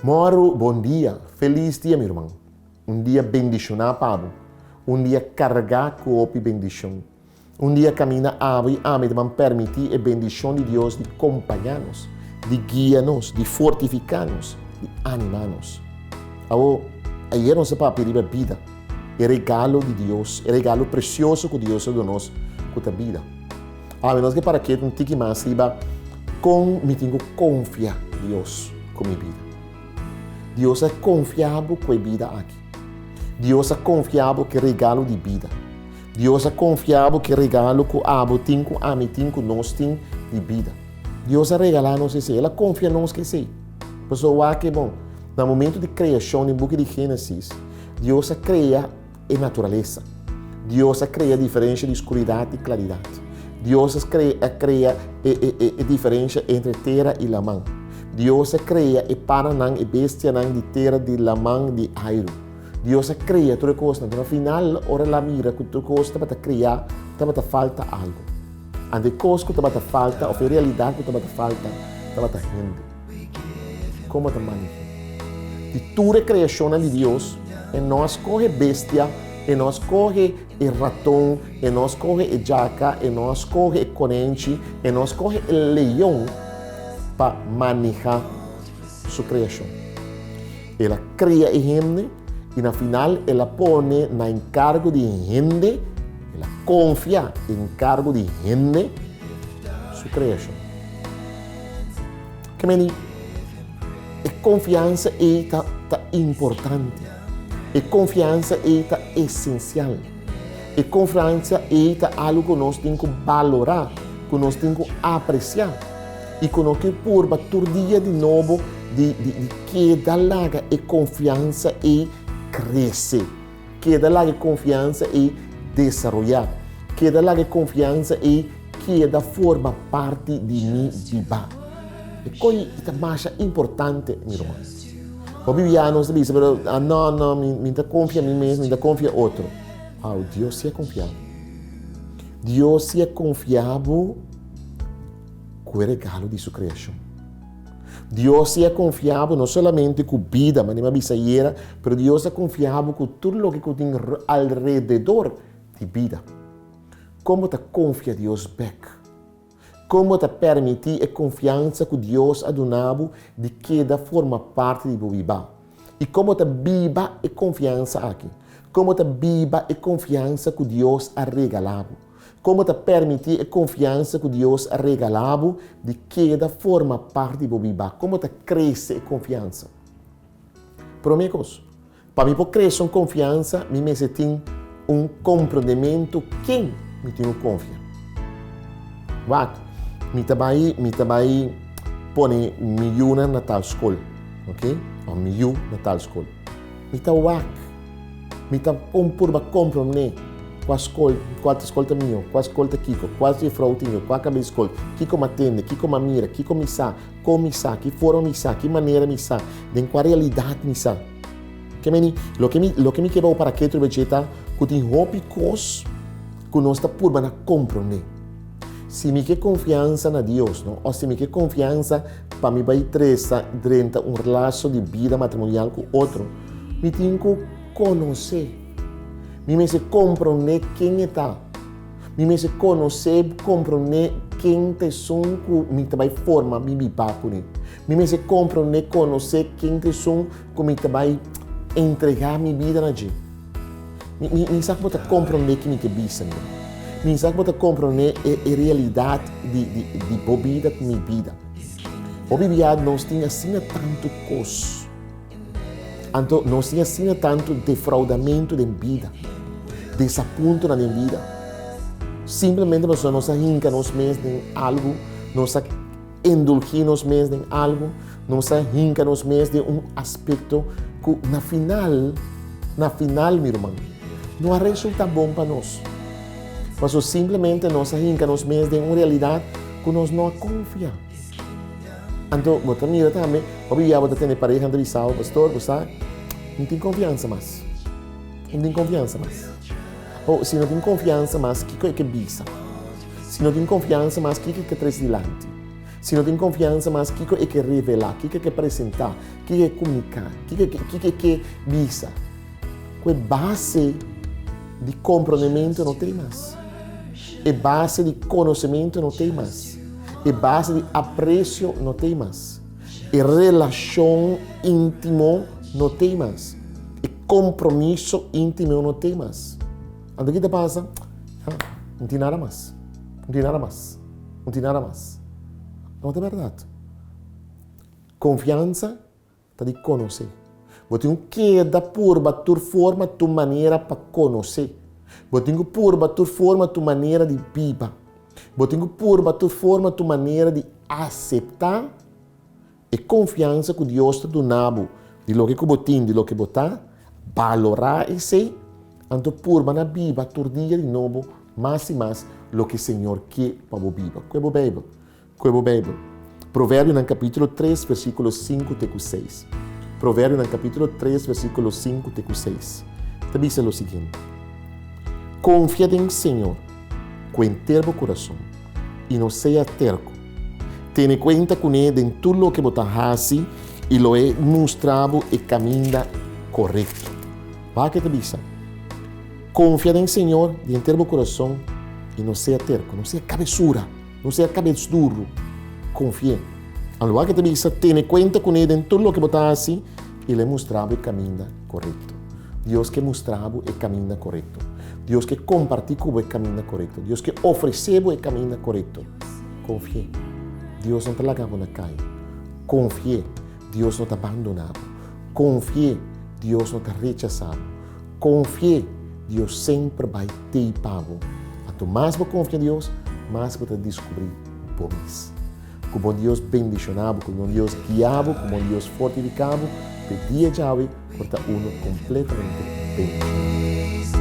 Mòru bon dia, felis dia mi ruman. Un dia bendishoná pa bo, un dia kargá ku hopi bendishon. Un dia kaminda abo i ami ta ban permití e bendishon di Dios di kompañá nos, di guia nos, di fortifiká nos, di animá nos. Awo, ayer nos a papia riba bida, e regalo di Dios, e regalo presioso ku Dios a duna nos ku ta bida. Awe nos ke para ketu un tiki mas riba kon mi tin ku konfia Dios ku mi bida. Dios a konfia bo ku e bida aki. Dios a konfia bo ku e regalo di bida. Dios a konfia bo ku e regalo ku abo tin, ku ami tin, ku nos tin di bida. Dios a regalá nos esei. El a konfia nos ku esei. Pasobra wak e bon, na momentu di kreashon den buki di Génesis, Dios a krea e naturalesa. Dios a krea diferensha di skuridat i klaridat. Dios a krea e diferensha entre tera i laman. Dios a krea e paranan, e bestianan di tera, di laman, di airu. Dios a krea tur e kosnan. Pero na final, ora el a mira ku tur kos tabata kreá, tabata falta algu. Anto e kos ku tabata falta, òf e realidat ku tabata falta, tabata hende. Komo ta maneh'é? Di tur e kreashonnan di Dios, e no a skohe bestia, e no a skohe e raton, e no a skohe e djaka, e no a skohe e konenchi, e no a skohe e leon pa manehá su kreashon. El a kria e hende i na final el a pone na enkargo di hende, el a konfia enkargo di hende su kreashon. Ke meni, e konfiansa ei ta ta importante. E konfiansa ei ta esensial. E konfiansa ei ta algu ku nos tin ku balorá, ku nos tin ku apresiá i ku no ke purba tur dia di nobo di di di keda laga e konfiansa ei krese, keda laga e konfiansa ei desaroyá, keda laga e konfiansa ei keda forma parti di mi biba. E koi ta masha importante, mi ruman. Hopi bia nos ta bisa, pero ah no, no, mi mi ta konfia mi mes, mi ta konfia otro. Au, Dios si a konfia bo. Dios si a konfia bo ku e regalo di su kreashon. Dios si a konfia bo no solamente ku bida, manera mi a bisa ayera, pero Dios a konfia bo ku tur loke ku tin alrededor di bida. Kon bo ta konfia Dios bèk? Kon bo ta permití e konfiansa ku Dios a duna bo di keda forma parti di bo biba? I kon bo ta biba e konfiansa aki? Kon bo ta biba e konfiansa ku Dios a regalá bo? Kon bo ta permití e konfiansa ku Dios a regalá bo di keda forma parti di bo biba? Kon bo ta krese e konfiansa? Promé kos, Pa mi por krese un konfiansa, mi mester tin un komprondementu ken mi tin ku konfia. Wak, mi ta bai, mi ta bai pone mi yunan na tal skol, ok, òf mi yu na tal skol. Mi ta wak, mi ta un purba komprondé kua skol, kua skol ta mihó, kua skol ta kiko, kua jefrou ta mihó, kua kabes skol, kiko mi a tende, kiko mi a mira, kiko mi sa. Kon mi sa? Ki forma mi sa? Ki manera mi sa? Den kua realidat mi sa? Ke meni, loke mi, loke mi ke bou para ke tur ta ku tin hopi kos ku nos ta purba na komprondé. Si mi ke konfiansa na Dios, no, òf si mi ke konfiansa pa mi bai tresa drenta un laso di bida matrimonial ku otro, mi tin ku konosé. Mi mester komprondé ken e ta. Mi mester konosé, komprondé ken ta esun ku mi ta bai forma mi bibá kuné. Mi mester komprondé, konosé ken ta esun ku mi ta bai entregá mi bida na dje. Mi, mi, mi sa ku bo ta komprondé ki mi ke bisa, mi ruman. Mi sa ku bo ta komprondé e, e realidat di, di, di bo bida ku mi bida. Hopi bia nos tin asina tantu kos. Anto nos tin asina tantu defraudamentu den bida, desapuntonan den bida, simplemente pasobra nos a hinka nos mes den algu, nos a endulgí nos mes den algu, nos a hinka nos mes den un aspekto ku na final, na final mi ruman, no a resultá bon pa nos. Pasobra simplemente nos a hinka nos mes den un realidat ku nos no a konfia. Anto bo ta mira tambe, hopi bia bo ta tene pareha ta bisa bo, pastor, bo sa, no tin konfiansa mas. No tin konfiansa mas. O si no tin konfiansa mas, kiko e ke bisa? Si no tin konfiansa mas, kiko e ke trese dilanti? Si no tin konfiansa mas, kiko e ke revelá, kiko e ke presentá, kiko e ke komuniká, kiko kiko e ke bisa? Ku e base di komprondementu no t'ei mas. E base di konosementu no t'ei mas. E base di apresio no t'ei mas. E relashon íntimo no t'ei mas. E kompromiso íntimo no t'ei mas. Anto ki ta pasa? No tin nada mas. No tin nada mas. No tin nada mas. No ta bèrdat. Konfiansa ta di konosé. Bo tin ku keda purba tur forma, tur manera pa konosé. Bo tin ku purba tur forma, tur manera di biba. Bo tin ku purba tur forma, tur manera di aseptá e konfiansa ku Dios ta duna bo di loke ku bo tin, di loke bo ta, balorá esei, anto purba na biba tur dia di nobo mas i mas loke Señor ke pa bo biba. Kue bo Beibel. Kue bo Beibel. Proverbionan kapítulo tres versíkulo sinku te ku seis. Proverbionan kapítulo tres versíkulo sinku te ku seis ta bisa lo siguiente, Konfia den Señor ku henter bo kurason i no sea terko. Tene kuenta kuné den tur loke bo ta hasi i lo e mustra bo e kaminda korekto. Wak e ta bisa, Konfia den Señor di henter bo kurason i no sea terko, no sea kabesura. No sea kabes duru, konfi'é. Alua ke ta bisa, tene kuenta kuné den tur loke bo ta hasi i lo e mustra bo e kaminda korekto. Dios ke mustra bo e kaminda korekto. Dios ke kompartí ku bo e kaminda korekto. Dios ke ofresé bo e kaminda korekto. Konfi'é. Dios no ta laga bo na kai. Konfi'é. Dios no ta bandoná bo. Konfi'é. Dios no ta rechasá bo. Konfi'é, Dios semper bai tei pa bo. Anto mas bo konfia Dios, mas bo ta diskubrí bo mes. Ku bon Dios bendishoná bo, ku bon Dios guia bo, ku bon Dios fortifiká bo, p'e dia djawe por ta unu kompletamente bendishoná.